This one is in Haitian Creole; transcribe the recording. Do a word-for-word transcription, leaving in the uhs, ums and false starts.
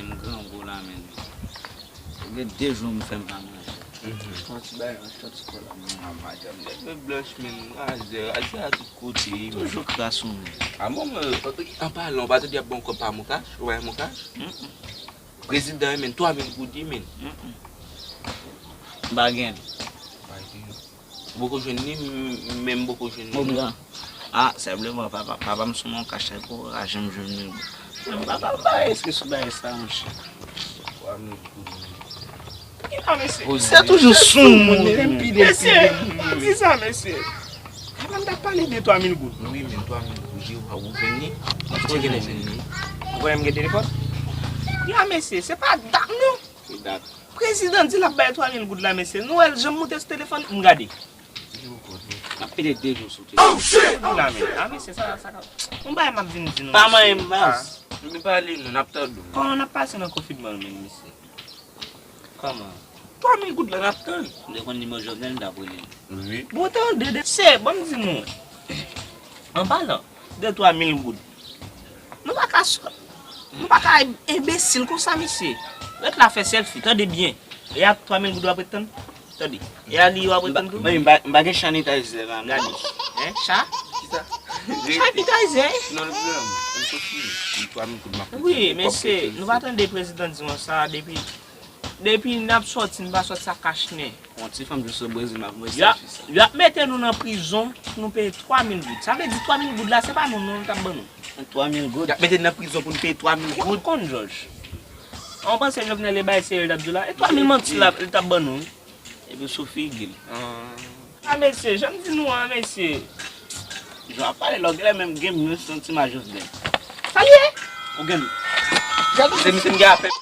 M grangou la, men. Gen de jou m fè m pa manje. Fè yon ti bagay, yon ti kola, men. Ah, madanm, leve blanch, men. Razè, razè a tout kote, men. Toujou kras ou, men. Ah, bon, men, an palan, ou pa tande y ap ba w kòb pa Moncash? Ou pa Moncash? Prezidan, men, twa mil goud, men. M pa gen. Ou poko jwenn li, m menm poko jwenn li. Mwen pran. Ah, senpleman, papa, papa m sou Moncash, li poko ka janm jwenn li. Men papa m pa eske sou bagay sa, monchè. Twa mil goud. Ki la, mesye? Se toujou sou moun, men. Mesye, pa di sa, mesye. Papa m t ap pale de twa mil goud. Wi, men twa mil goud, ou jwenn li? Ou genlè jwenn li? Ou kwè m gen telefòn? Ya, mesye, se pa dat, non. Ki dat? Prezidan di l ap bay twa mil goud la, mesye. Nou wè l janm moute sou telefòn, m gade. M ap pede de jou sou telefòn. Goud la, men. Ah, mesye, sa, sa, yon bagay m ap vin di nou, mesye. Pa manyen m, baz. M te pale nou, n ap tande w. Kòman n ap pase nan konfinman, men, mesye? Kòman? Twa mil goud la, n ap tann. M te konn nimewo Jovenel, m t ap rele l. Wi. Bon, tande, de, se, ban m di nou. An palan de twa mil goud. Nou pa ka sòt. Nou pa ka enbesil konsa, mesye. Ret la fè sèlfi, tande byen. E a twa mil goud w ap ret tann? Tande. E a li w ap ret tann tou? Men m pa, m pa gen sanitayzè la, men. Gade. Hein, cha? Kisa? Sanitayzè? Non, non, non, non, m soti. Twa mil goud m ap ret tann. Wi, mesye, nou pa tande prezidan di nou sa depi, depi n ap sòti, n pa sòti sa kach nen. Yon ti fanm jis sou Brezil, m ap voye sèlfi sa. Y ap mete nou nan prizon pou nou peye twa mil goud. Sa vle di twa mil goud la, se pa nou, non, l t ap ban nou. Twa mil goud? Y ap mete n nan prizon pou nou peye twa mil goud? Ou konn, Jòj. An panse Jovenel e bay serye l t ap di w la? E twa mil manti la, l t ap ban nou. Epi sou figi l. Ah, mesye, jan m di nou an, mesye. Jan w ap pale la, w genlè menm gen menm santiman Jovenel. Sa l ye? Ou gen. Gade se misye m gen afè.